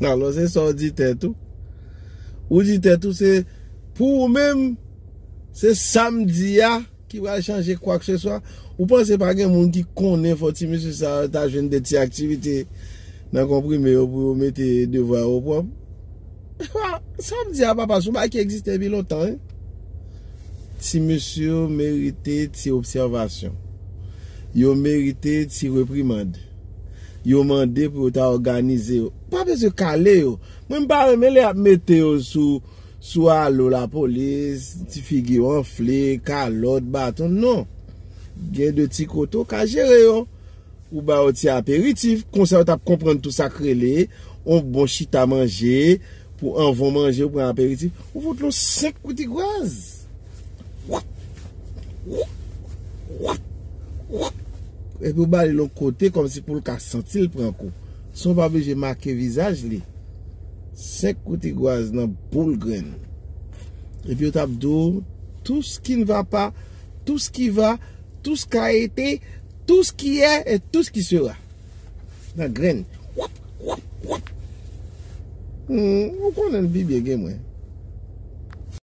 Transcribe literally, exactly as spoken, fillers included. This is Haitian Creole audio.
Alò, se sa w di tèt ou. Ou di tèt ou, se pou ou menm, se sa m di a ki pral chanje kwakseswa. Ou panse pa gen moun ki konnen fò ti mesye sa yo ta jwenn de ti aktivite nan konprime yo pou yo mete devwa yo pwòp? Sa m di a, papa, se yon bagay ki egziste depi lontan, wi. Ti mesye yo merite ti obsèvasyon. Yo merite ti reprimand. Yo mande pou yo ta òganize yo. Pa bezwen kale yo. Mwen, m pa renmen lè y ap mete yo sou, sou alo lapolis, ti figi yo anfle, kalòt, baton. Non. Gen de ti kote w ka jere yo. Ou ba yo ti aperitif, konsa yo t ap konprann tou sa k rele on bon chita manje, pou anvan w manje, ou pran aperitif. Ou fout lo senk koutigwaz. Epi ou ba li l yon kote kòmsi pou l ka santi l pran kou. San w pa bezwen make vizaj li. Senk koutigwaz nan boul grenn. Epi yo t ap di w, tout ce qui ne va pas, tout ce qui va, tout ce qui a été, tout ce qui est et tout ce qui sera. Nan grenn. Wap, wap, wap. Hmm, ou konnen l pi byen ke mwen.